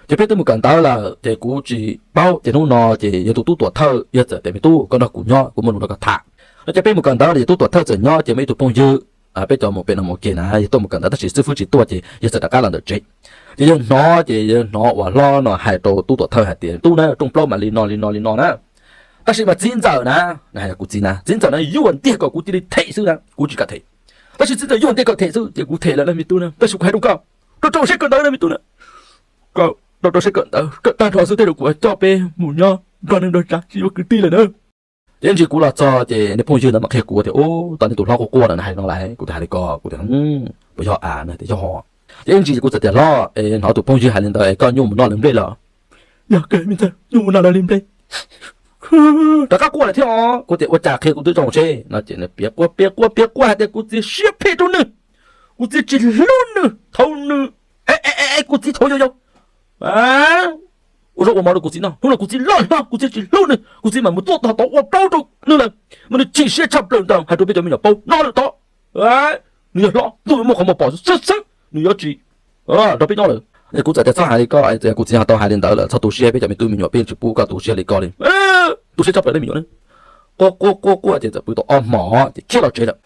Ces peb twb mus kawm ntawv lawm ces kuv tsis paub, ces hnub no ces yog tus tub tuam thawj, yog txawm tias me tub koj nrog kuv nyob, kuv muaj lus nrog koj tham no. Ces peb mus kawm ntawv lawm, yog tub tuam thawj txawm nyob, ces muaj ib tug phooj ywg, peb cov mus pem no mus ua ke na, yog tuaj mus kawm ntawv tab sis xib fwb tsis tuaj ces yog txawm rov qab los ntawm tsev. Ces yawg hnov, ces yawg hnov uas hlob no hais rau tub tuam thawj hais tias, tub na, rooj plaub mas li no li no li no na, tab sis mas txiv ntxawm na, kuv txiv na, txiv ntxawm na yuam ntiag kom kuv cia li them xwb na, kuv tsis kam them. Tab sis txiv ntxawm yuam ntiag kom them xwb ces kuv them lawm na me tub na, tab sis kuv hais rau koj, rau rau siab kawm ntawv na me tub na, koj rau rau siab kawm ntawv, kawm tag nrho xwb tej zaum kuv coj peb mus nyob nrog neej nrog tsav tsis yuav kwv tij lawm na. Ces ib ntsis kuv los txog ces niag phooj ywg ntawd mam qhia kuv tias, ub, tau niag tus hlob quaj quaj no nws hais no lawm, kuv thiaj hais li ko, kuv tias, puas yog av na? Tias yog. Ces ib ntsis kuv txawm tias, hlob, hnov tus phooj ywg hais li ntawd es koj nyuaj mus noj lawv nplej los? Yog kawg me ntxawg, nyuaj mus noj lawv li nplej. Rov qab quaj lawm thiab os. Kuv tias ua cas qhia kuv twb zoo seb no ces piav quaj piav quaj piav quaj hais tias kuv txiv siab phem rau nws, kuv txiv tsis hlub nws, thaum nws, kuv txiv thaum yau yau, ua zaub ua mov rau kuv txiv noj, hnub no kuv txiv loj hlob kuv txiv tsis hlub nws, kuv txiv mam mus tuaj tog tod ua plaub rau nws lawm, mas nws chim siab tshaj plaws ntag, hais rau peb cov me nyuam paub no lawm tod. Nws yog hlob, ntuj muaj qhov muag pom xwb xwb, nws yuav tsis nrog peb nyob lawm. Es kuv txawm tias txhob hais li ko, kuv txiv ho tau hais li ntawd lawm, txhob tu siab, peb cov me tub me nyuam peb tsis pub koj tu siab li ko li. Tu siab tshaj plaws nej me nyuam. Quaj quaj quaj quaj ces txawm pw tau ob hmos ces khiav los tsev lawm.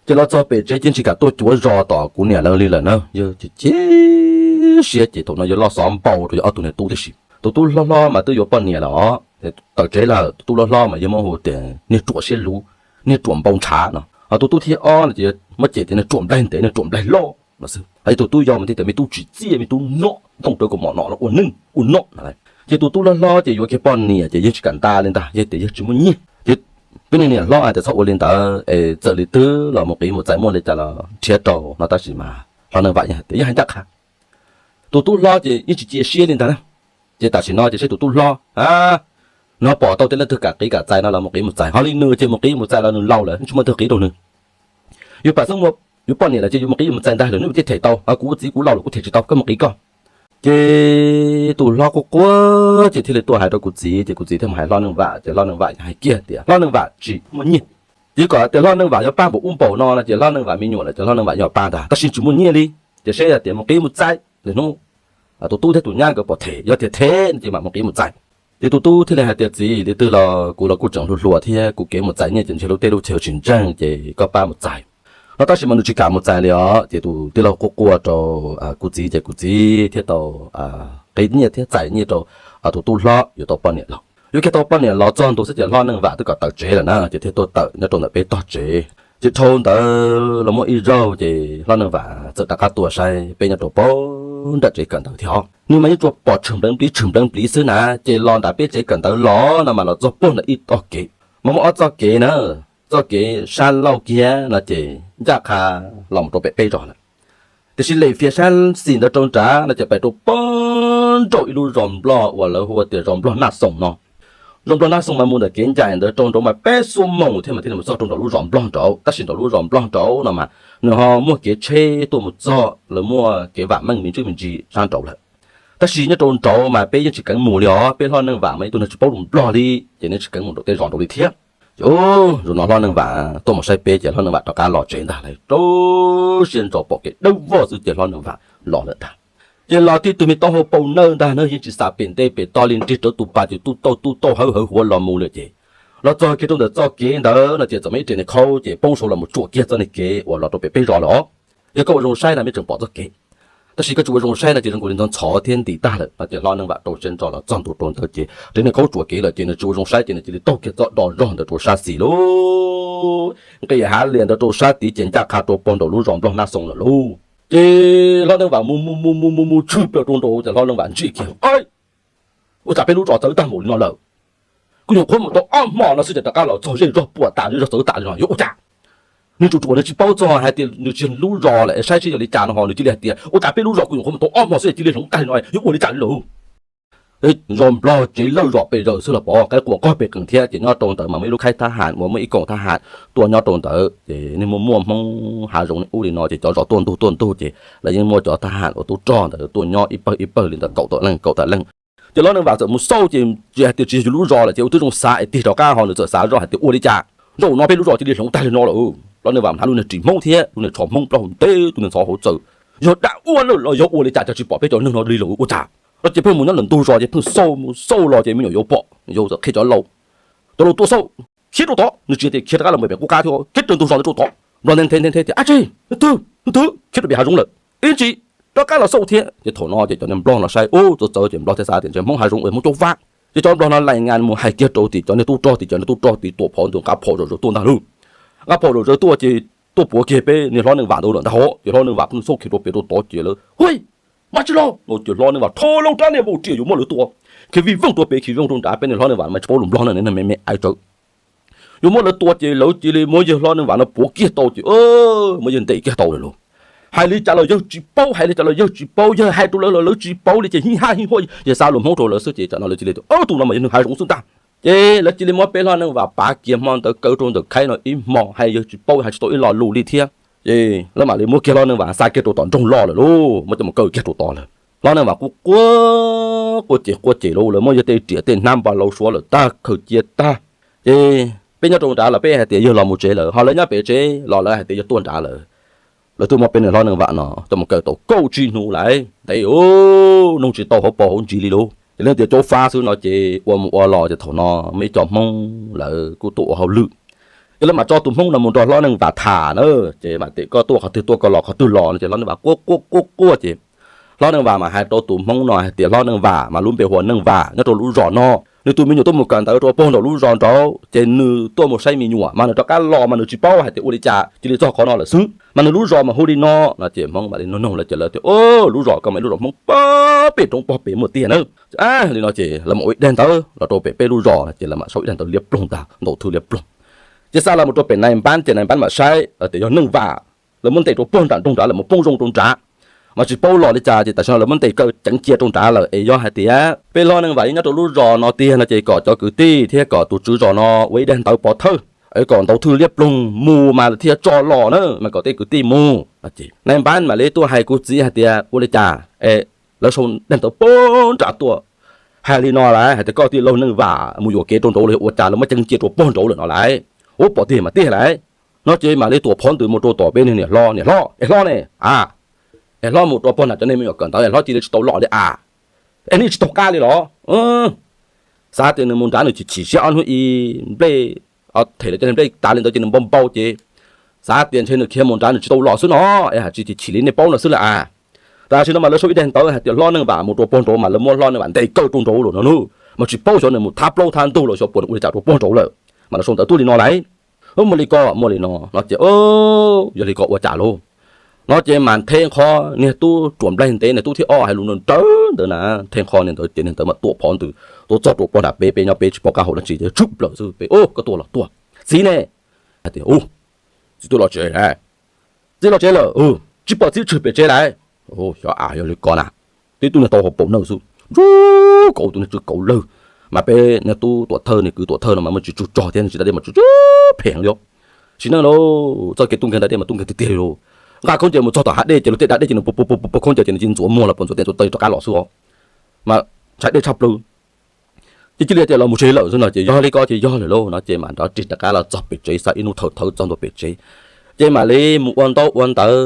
Ces los txog pem tsev ces tsis kam tuaj cuav zos tom kuv niam lawv li lawm na, yawg chim siab ces thaum no yawg loj xov npau rau yawg ob tug niag tub tib si. Tus tub hlob hlob mas twb yuav poj niam lawm os, tawm tsev lawm. Tus tub hlob hlob mas yawg muab hu tias niag ruam siab luv, niag ruam npau ntshav no. Ho tus tub thib ob no ces muab cem tias niag ruam nplaig ntev, niag ruam nplaig loj no xwb. Ho yog tus tub yau mas thiaj tias me tub tsim txiaj, me tub nom, ntoo rawv kaus mom nom los ua neej ua nom no. Ces tus tub hlob hlob ces yuav kiag poj niam ces yawg tsis kam nta li ntag, yawg tias yawg tsis muaj nyiaj. Ces peb niag niam hlob hais tias txhob ua li ntawd es txawm li twg los mus qiv mus txais muaj li cas los nrhiav rau no, tab sis mas hlob Neej Vam yeej hais tias yog hais ncaj qha. Tus tub hlob ces yeej tsis cia siab li ntag na. Ces tam sim no ces seb tus tub hlob no pom tau tej leej twg kam qiv kam txais no los mus qiv mus txais, ho li nws ces mus qiv mus txais los nws laus lawm tsis muaj leej twg qiv rau nws. Yus pam xeeb muaj yus poj niam lawm ces yus mus qiv yus mus txais ntag, lwm hnub yus thiaj them tau, ho kuv txiv kuv laus lawm kuv them tsis tau, koj mus qiv koj. Ces tus hlob quaj quaj ces thiaj li tuaj hais rau kuv txiv, ces kuv txiv thiaj mus hais hlob Neej Vam, ces hlob Neej Vam hais kiag tias hlob Neej Vam tsis muaj nyiaj. Ces kom tias hlob Neej Vam yuav pab npaum ub npaum no no ces hlob Neej Vam me nyuam lawm ces hlob Neej Vam yuav pab ntag, tab sis tsis muaj nyiaj li. Ces seb tias mus qiv mus txais lwm hnub tus tub thiab tus nyab nkawd pom them, yog tias them no ces mam mus qiv mus txais. Ces tus tub thiaj li hais tias txiv, li twg los kuv los kuj tseem hluas hluas thiab, kuv kev mus txais nyiaj ces ntshe lub teb lub chaw tsis ntseeg, ces koj pab mus txais no. Tab sis mas nws tsis kam mus txais li os. Ces tus tij laug quaj quaj rau kuv txiv ces kuv txiv thiaj tau qiv nyiaj thiab txais nyiaj rau tus tub hlob yuav tau poj niam los. Yuav kiag tau poj niam los txog ntua xwb ces hlob Neej Vam twb kom tawm tsev lawm na, ces thiaj tuaj tawm nyob rau ntawm peb tog tsev. Ces dhau ntawd los muaj ib zaug ces hlob Neej Vam txawm rov qab tuaj saib peb nyob rau pem nram tsev kawm ntawv thiab os. Nws mas yeej tsuas pom tshwm npleev npliv tshwm npleev npliv xwb na, ces los nram peb tsev kawm ntawv los no mas los txog puag nram ib tog kev, mas muaj ob txoj kev na, txoj kev sab laug kiag no ces ncaj qha los mus rau pem peb zos lawm. Tiam sis lem fias sab xis ntawd rau nrad no ces pais rau pem nraum ib lub zos Nplog uas lawv hu ua tias zos Nplog Naj Xoo no. Zos Nplog Naj Xoo mas mus ntawm kev ncaim ntawd rau nraud mas peb xuab moos thiab mas thiaj li mus txog rau nraum lub zos Nplog nraud, tab sis nraum lub zos Nplog nraud no mas nws ho muaj kev tsheb tuaj mus txog, lawv muaj kev vam meej me ntsis me ntsis sab nraud lawm. Tab sis nyob rau nraud mas peb yeej tsis keev mus li os, peb hlob Neej Vam mas ib tug neeg tsis paub lus Nplog li, ces nws tsis keev mus rau tej zos nraud li thiab. Ces zaum no hlob Neej Vam tuaj mus saib peb ces hlob Neej Vam rov qab los tsev ntag, lawv rau siab ntso pom kev dawb vog xwb ces hlob Neej Vam los lawm ntag. Ces los tib tug me taub hau paus nawj ntag na, yeej tsis xam pem ntej pem toj li, nrig rau tus pas ces tub tauj tub tauj hawv hawv huav los mus lawm ces los txog kiag rau ntawm txoj kev ntawd no ces txawm muaj ib riam niag khaub ces poob saud los mus tsuam kiag txoj niag kev uas los rau pem peb zos lawm os. Yog koj ua zoo saib no peb tseem pom txoj kev, tab sis koj tsis ua zoo saib no ces zoo nkaus li ntxhov ntxhov thiab ntim tag lawm no. Ces hlob Neej Vam rau siab ntso los txog ntua rau ntawd ces riam niag khaub tsuam kev lawm ces nws tsis ua zoo saib ces nws cia li taug kiag txoj do zog ntawd rau sab xis lub nqis hav lias ntawd rau sab tid ces ncaj qha rau pem nraum lub zos Nplog Naj Xoo lawm lauj. Ces hlob Neej Vam mus mus mus mus mus mus tshwm plaws rau nraud ces hlob Neej Vam ntsia kiag, ua cas peb lub zos txawv tag npaum li no lawm. Kuv nyuam qhuav mus tau ob hmo no xwb ces rov qab los txog zej zog puas tas zej zog txawv tas li no yuav ua cas? Nws tsuas tsuas nws tsis paub txog hais tias nws tsis yog lub zos lawm, saib seb yog li cas no ho nws cia li hais tias ua cas peb lub zos kuv nyuam qhuav mus tau ob hmo xwb cia li hloov tag li no, yuav ua li cas li lawm? Zos Nplog tsev lawj zos pes zaws xwb los pov qaib quas qog pes qees thiab ces nyob rau ntawd mas muaj ib lub khaib thab ham uas muaj ib koom thab ham tuaj nyob rau ntawd ces niag muaj muaj Hmoob hav zoov ub li no ces cov zos tuaj ntug tuaj ntug ces lawv yeej muaj cov thab ham uas tub rog ntawd tuaj nyob ib pawg ib pawg li ntawd kaum tawm leej kaum tawm leej. Ces hlob Neej Vam txawm mus xauj ces tsis hais tias tsis yog lub zos lawm ces ua twb zoo xav es tig rov qab ho nws txawm xav zoj hais tias ua li cas zaum no peb lub zos cia li hloov tag li no lawm. Hlob Neej Vam hnav lub niag ris Hmoob thiab lub niag tsho Hmoob plaub hau ntev, tus niag ntxhov hauv txaws, yog dab ua luaj los yog ua li cas cas tsis pom peb cov neeg no li lawm ua cas? No ces pheej mus nyob ntawm ntug zos ces pheej xauj mus xauj los ces me nyuam yuav pom yus txawm qhia cov laus, cov laus tuaj xauj, khiav rau tod, nws tsis tias khiav rov qab los npam pem qub qab thiab, khiav rau ntug zos ntawd rau tod. Nplog nthe nthe nthe tias, ab tsi, twg twg khiav rau pem hav zoov lawm, ib ntsis rov qab los xauj thiab. Ces thaum no ces cov niag nplog no saib ub txawv txawv ces nplog thiaj xav tias ntshe hmoob hav zoov es hmoob caub vab. Ces cov nplog no laim ngas mus hais kiag rau tim cov niag tub rog, tim cov niag tub rog tim tuam phov ntawd nqa phom zom zaws tuaj ntag lauj. Nqa phom zom zaws tuaj ces tuaj puav kiag peb niag hlob Neej Vam ntawd lawm ntag hov. Ces hlob Neej Vam pheej xauj khiav rau pem rau tod ces lawv, hu, mas tsis los no ces hlob Neej Vam rho loo rab niag vau riam yuav muab lawv tua, khiav vij voog rau pem khiav vij voog rau nrad, peb niag hlob Neej Vam mas tsis paub lus nplog na, nej mej mej aiv tsawv. Yuav muab lawv tua ces lawv cia li muab yawg hlob Neej Vam no puav kiag tau ces muab yawg ntes kiag tau lawm lauj. Hais li cas los yawg tsis paub, hais li cas los yawg tsis paub, yawg hais rau lawv los lawv tsis paub li ces hib hab hib huaj ces xa lus hmoob rau lawv xwb ces tsam no lawv cia li tias, ub, tus no mas yog neeg hav zoov xwb ntag. Ces lawv cia li muab peb hlob Neej Vam pav kiag hmo ntawd kaw rau ntawm khaib no ib hmo, hais yawg tsis paub hais tsis tau ib lo lus li thiab. Ces lawv mam li muab kiag hlob Neej Vam xa kiag rau tom nroog loj lawm lauj, muab coj mus kaw kiag rau tod lawm. Hlob Neej Vam quaj quaj, quaj ces quaj ces lauj, lawv muab yawg tej riam tej hnab npog laus suav lawm tag, khaws cia tag. Ces peb nyob rau nrad los peb hais tias yawg los mus tsev lawm, ho lawv nyob pem tsev los lawv hais tias yawg tuaj nrad lawm. Lawv twb muab peb niag hlob Neej Vam no coj mus kaw tau kaum tsib hnub lawm, ntev ub, noog tsis tau hauv paus hauv ntsis li lauj. Ces leej tias caub fab xwb no ces ua mus ua los ces thaum no muaj ib co hmoob lawv kuj tuaj ua hauj lwm, ces lawv mam tso tus hmoob no mus nrog hlob Neej Vam tham na. Ces mam tias koj tuaj qhov twg tuaj, koj los qhov twg los no ces hlob Neej Vam quaj quaj quaj quaj ces hlob Neej Vam mam hais rau tus hmoob no hais tias hlob Neej Vam mas lub npe hu ua Neej Vam nyob rau lub zos no, nws tus me nyuam tuaj mus kawm ntawv rau puag nraum lub zos nraud ces nws tuaj mus saib me nyuam mas nws rov qab los mas nws tsis paub hais tias ua li cas cia li txog qhov no lawm xwb. Mas nws lub zos mas hu li no no ces hmoob mam li nug nug lawv ces lawv tias, o, lub zos ko mas ib lub zos hmoob pog pem roob pog pem muaj tiag na. Li no ces lawv mam ua ib daim ntawv los rau pem peb lub zos no ces lawv mam sau ib daim ntawv liab ploog ntag, ntau thwj liab ploog. Ces xa los mus rau pem nais npab ces nais npab mam saib tias yog Neej Vam, lawv muab ntes rau puag nram nroog nrad lawm, mus poob zoo rau nrad, mas tsis paub los li cas ces tam sim no lawv muab ntes kaw ceev cia rau nrad lawm es yog hais tias peb hlob Neej Vam yeej nyob rau lub zos no tiag no ces kom cov kwv tij thiab kom tus tswv zos no ua ib daim ntawv pov thawj es kom ntau thwj liab ploog mus mas lawv thiaj tso los na, mas kom tej kwv tij mus. Nais npab mam li tuaj hais kuv txiv hais tias ua li cas es lawv sau daim ntawv puag nram tuaj hais li no lawm hais tias koj tij laug Neej Vam mus yuam kev rau nraud los yog ua cas lawv muab ceev cia rau puag nraud lawm no lawm, ua pom tiag mas tiag lawm. No ces mam li tuam phov ntawd mus rau tom peb niag niam hlob, niam hlob, es hlob ne, a, es hlob mus rau puag nram cov neeg me nyuam kawm ntawv es hlob cia li tsis tau los li a. Es nws tsis taug qab li los? Xav tias nws mus nrad nws chim chim siab ob hnub ib nplej, them lawv cov nplej tas li ntawd ces nws npau npau ces xav tias ntshe nws khiav mus nrad nws tsis tau los xwb no, es hais tsis chim chim li nej paub no xwb lawm a. Tam sim no mas lawv sau ib daim ntawv hais tias hlob Neej Vam mus rau puag nraud mas lawv muab hlob Neej Vam ntes kaw rau nraud lawm no na, mas tsis paub xyov nws mus thab plaub thab ntug los xyov puas ua li cas rau puag nraud lawm, mas lawv sau ntawv tuaj li no lawm. Muaj li ko muaj li no no ces, yog li ko ua cas lauj? No ces mas nthe nqho niag tub ruam nplaig ntev niag tub thib ob hais lus nrawv ntawd na, nthe nqho niag ntawd ces niag ntawd mas tuam phov ntawd tuaj txog rau puag nram peb, peb nyob peb tsis paub qab hau dab tsi ces tshwm plaws xwb peb, o, koj tuaj los tuaj. Txiv ne? Hais tias, u, txiv tuaj los tsev, txiv los tsev lawm, tsis pom txiv tshwm pem tsev lawm. Xyov a, yog li ko na, tib tug niag tau hauv paus nawj xwb, kauv tus niag tsw kauv lawg, mas peb niag tub tuam thawj niag kwv tuam thawj no mas muaj tsis tsw tsog thiab tsis da dej mas tsw tsw phem li. Sim neej lauj, txoj kev tub nkeeg da dej mas tub nkeeg tiag tiag li lauj. Nqa khaub ncaws mus txog tom hav dej ces luag tej da dej ces nws pua pua pua khaub ncaws ces nws cia ntxuav muag los puas ntxuav tes ntxuav taw rov qab los xwb os. Mas ntshai dej tshaj plaws. Ces cia li tias los mus tsev lawm xwb no ces yog li ko ces yog lawm lauj no ces mam nrov rig rov qab los txog pem tsev, xa ib hnub thawm thawv txog ntua pem tsev. Ces mam li mus ua ntaub ua ntawv,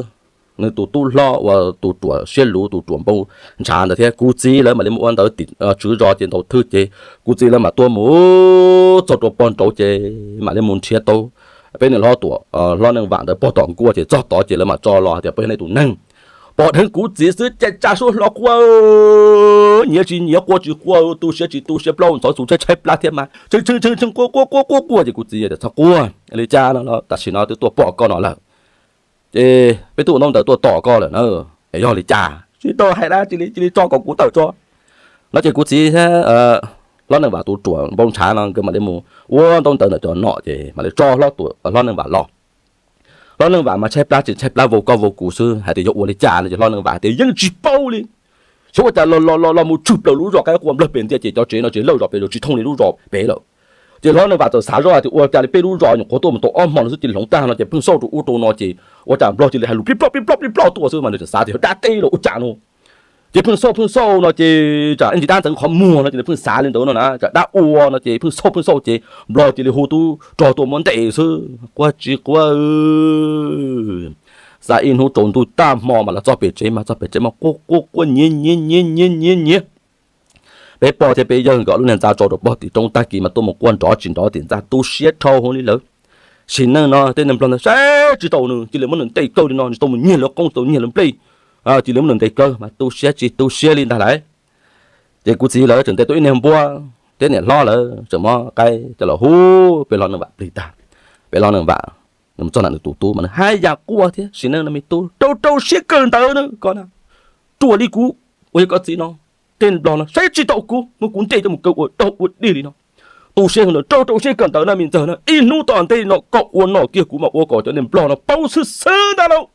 nws tus tub hlob uas tus ruam siab luv tus ruam npau ntshav ntawd thiab kuv txiv lawv mam li mus ua ntawv tim tswv zos ces ntau thwj ces kuv txiv lawv mam tuaj mus txog rau puag nraud ces mam li mus nrhiav tau peb niag hlob tuam, hlob Neej Vam ntawd puag tom nkuaj ces txog tod ces lawv mam tso los hais tias puas yog nej tus neeg. Pom dheev kuv txiv xwb ces tsa suab hlo quaj, nyiav tsis nyiav quaj tsis quaj, tu siab tsis tu siab, plaub ntxhov xus tshaib tshaib plab thiab mas tshee tshee tshee quaj quaj quaj quaj quaj ces kuv txiv tias txhob quaj li cas no, tam sim no twb tuaj pom koj no lawm ces peb twb ua ntaub ntawv tuaj tos koj lawm na, es yog li cas tsis tau hais dab tsi li cia li tso kom kuv tawm tso. No ces kuv txiv thiab hlob Neej Vam tus ruam npau ntshav no nkawd mam li mus ua ntaub ntawv ntawm cov nom ces mam li tso hlob Neej Vam los. Hlob Neej Vam mas tshaib plab tsis tshaib plab vau koj vau kuv xwb, hais tias yog ua li cas no ces hlob Neej Vam hais tias yeej tsis paub li. Xyov ua cas los los los mus tshwm plaws lub zos Qaib Qua Nplawg pem ntiaj ces cov tsev no tsev lawj zos pem zos tsis thooj li lub zos pem lawm. Ces hlob Neej Vam txawm xav zoj hais tias ua cas li peb lub zos nyuam qhuav tuaj mus tau ob hmo no xwb cia li hloov tag no ces pheej xauj rau ub rau no ces ua cas Nplog cia li hais lus plib plob plib plob plib plob tuaj xwb mas nws txawm xav tias yog dab teb los ua cas no. Ces pheej xauj pheej xauj no ces tsam ib ntsis dab ntxeev qhov muag no ces nws pheej xav li ntawd no na, tsam dab ua no ces pheej xauj pheej xauj ces Nplog cia li hu tub rog tuaj muab ntes xwb, quaj tsis quaj. Xa ib hnub tsaus ntuj tag hmo mas los txog pem tsev mas txog pem tsev mas quaj quaj quaj nyiav nyiav nyiav nyiav nyiav nyiav. Peb pog thiab peb yawg nkawd lub niag ntxa tso rau pog tim roob, tag kis mas tuaj mus quaj nrov tsis nrov tim ntxa, tu siab dhau hwv li lawm. Sim neej no tej neeg nplog ntawd saib tsis taus nws, cia li muab nws ntes kawg li no, tsis tau mus nyiag lawv qoob, tsis tau nyiag lawv nplej, cia li muab nws ntes kawg mas tu siab tsis tu siab li ntag lauj. Ces kuv txiv lawv tseem ntes tau ib niag npua thiab niam hlob lawv tseem muab qaib coj los hu peb hlob Neej Vam plig tag. Peb hlob Neej Vam nws mus txog nram nws tus tub mas nws haj yam quaj thiab, sim neej no me tub, rau rau siab kawg ntawd na koj na, ruam li kuv uas yog koj txiv no, tej nplog no saib tsis taus kuv, muab kuv ntes coj mus kaw ua dog ua dig li no. Tu siab heev na, rau rau siab kawg ntawd na me ntxawg na, ib hnub tom ntej no koj ua nom kiag kuv mas ua kom cov niag nplog no paub xwb xwb ntag lauj.